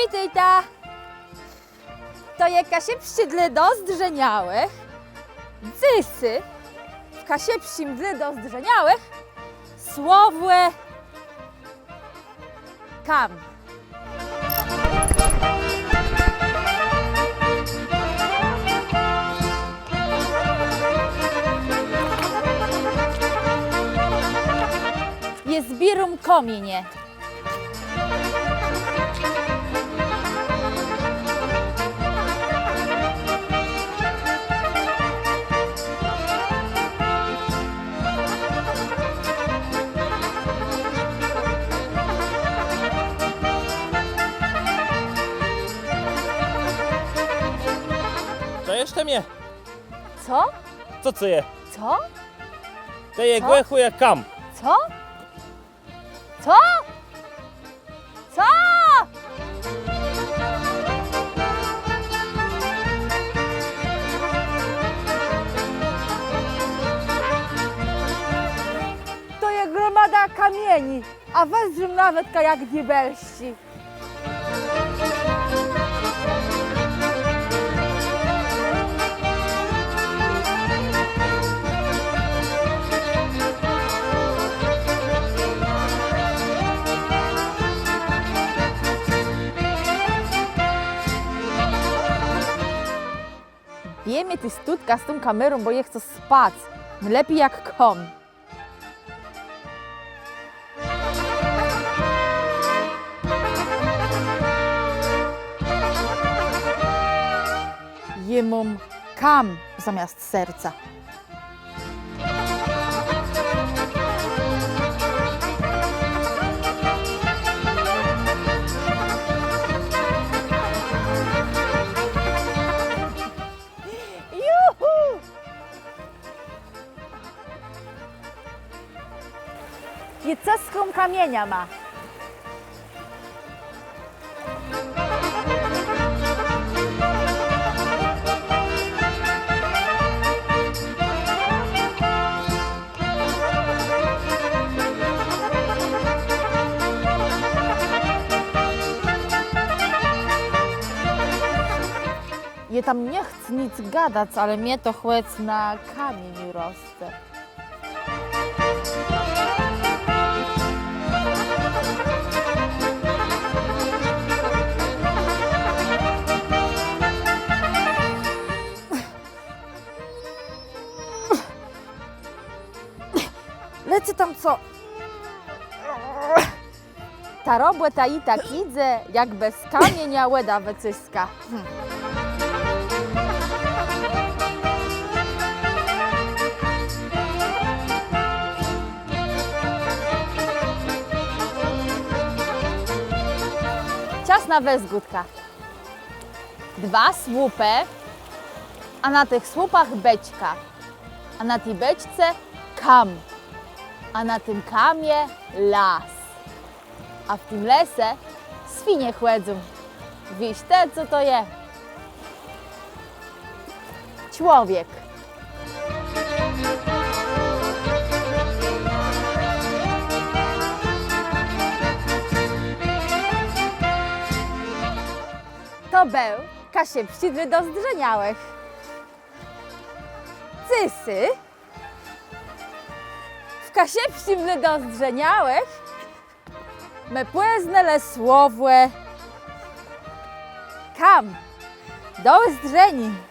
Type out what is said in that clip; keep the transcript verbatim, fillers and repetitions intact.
Witôjta! To je Kaszëbsczi dlô dozdrzeniałëch. Dzysô w Kaszëbsczim dlô dozdrzeniałëch słowò kam. Jô zbiéróm kamienie. Co jesz tam je? Co? Co, co je? Co? To je głëchò jak kam. Co? Co? Co? To je gromada kamieni, a wëzdrzą nawetka jak diabelsczi. Bierzë mie tã stódkã z tą kamerą, bò jô chcã spac. Lepi jak kam. Jô móm kam zamiast serca. Juhu! Jô cëskóm kamieniama. Jô tam nie chcã nic gadac, ale mie to chòc na kamieniu rosce. Lecy tam co? Ta robòta i tak jidze, jak bez kamienia wòdã wëcëska. Hm. Czas na wëzgódkã. Dwa słupë, a na tëch słupach beczka, a na ti beczce kam, a na tim kamie las. A w tim lese swinie chòdzą. Wiész të, co to je? Człowiek. To béł Kaszëbsczi dlô dozdrzeniałëch. Dzysô w Kaszëbsczim dlô dozdrzeniałëch më pòznelë słowò kam. Do ùzdrzeniô.